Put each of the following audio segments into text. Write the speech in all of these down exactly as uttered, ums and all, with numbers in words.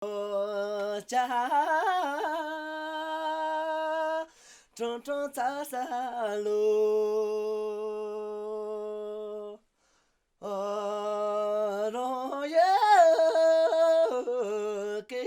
ལོ། ཅ། ཀྲང་ཀྲང་ཚ་ས་ལོ། ཨ་རོ་ཡ་ཀེ།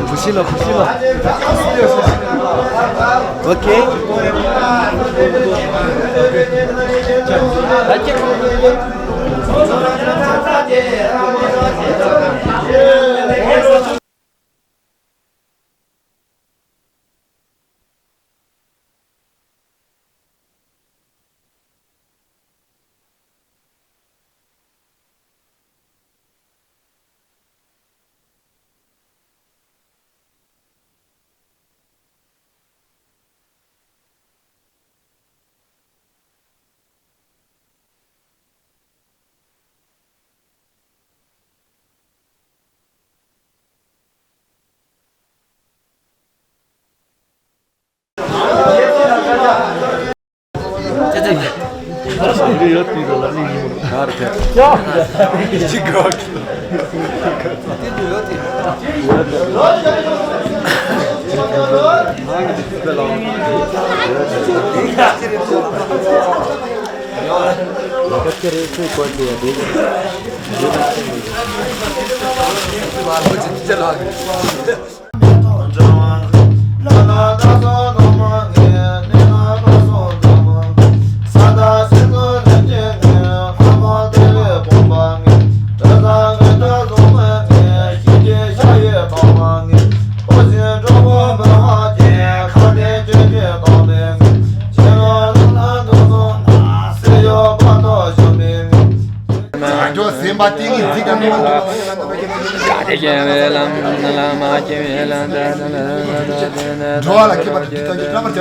བུ་ཤི་ལ་བུ་ཤི་ལ། ཨོ་ཁེ། འགྲོ་བ་ལ་མཁས་པ་དང་ཀྱི་བཀའ་བརྒྱུད་བཀྲ་མར་བྱ་བའི། ཤེས་པ་ལ་མཁས་པ་དང་ཀྱི་བཀའ་བརྒྱུད་བཀྲ་མར་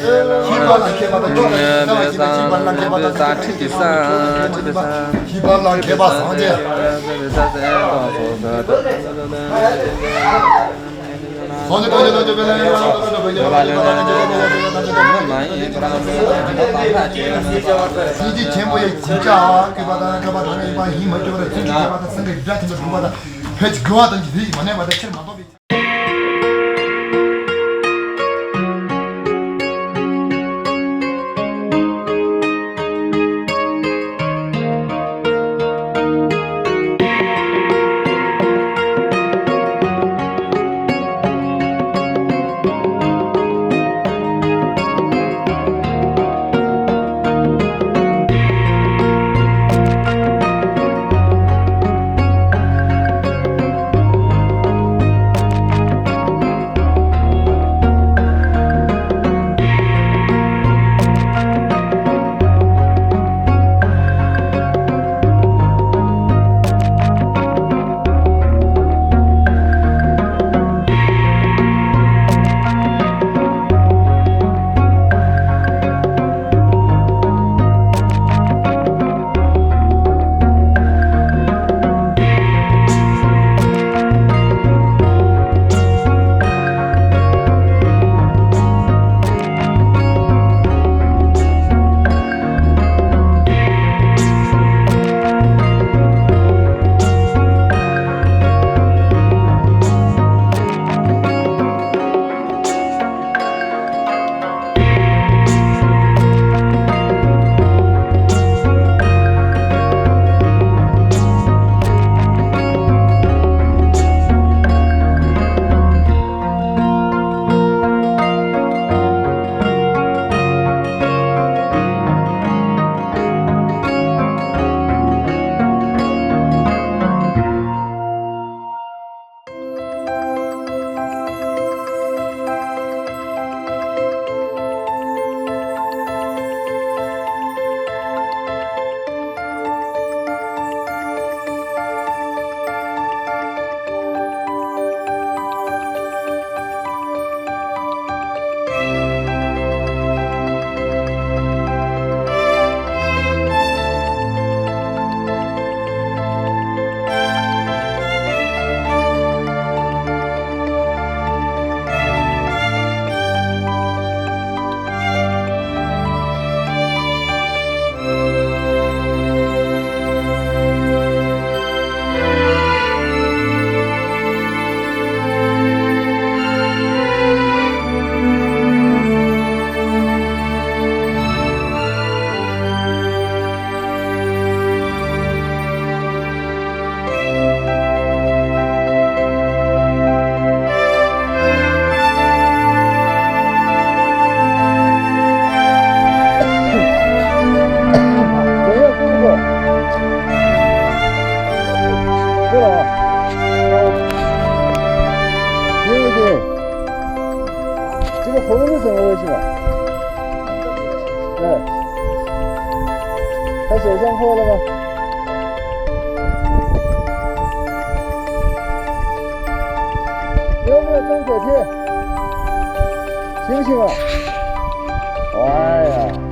བྱ་བའི། ཤེས་པ་ལ་མཁས་པ་དང་ཀྱི་བཀའ་བརྒྱུད་བཀྲ་མར་བྱ་བའི། ཤེས་པ་ལ་མཁས་པ་སངས་རྒྱས། སངས་རྒྱས་སྟོང་ཆེན་སྟོང་ཆེན་དཔལ་ལྡན་ཡང་དག་པར་སྒྲོག་པའི་ཉེར་ལྔ་པ་སངས་རྒྱས་ཀྱི་བཀའ་བརྒྱུད་བཀྲ་མར་བྱ་བའི། སྙིང་རྗེ་ཆེན་པོ་ཡི་གོ་ཆ་བཀོད་པ་དང་བཀོད་པ་དང་ཡིན་པ་ཡིན་མ་བསྐྱོད་པར་ཚུལ་གྱིས་བསྐྱེད་པ་དང་སེམས་ཀྱི་སྒྲ་ཐིམ་པའི་སྒྲུབ་པ་དང་། ཕལ་གྱི་དགེ་བ་དང་གི་ལུས་ཀྱི་མ་གནས་པ་དང་ཕྱིར་མ་ལྡོག་པའི། ཡིན་གྱི། ཅི་ལ་ཁོ་བོ་ནི་ཟེར་བ་ཞིག་ལ། ཨེ། ད་ཞོགས་ཟངས་ཁོག་ལ་བ། ཡོད་མེད་ཙང་གོ་ཐེ། ཤིང་ཤིང་བ། ཝ་ཡ།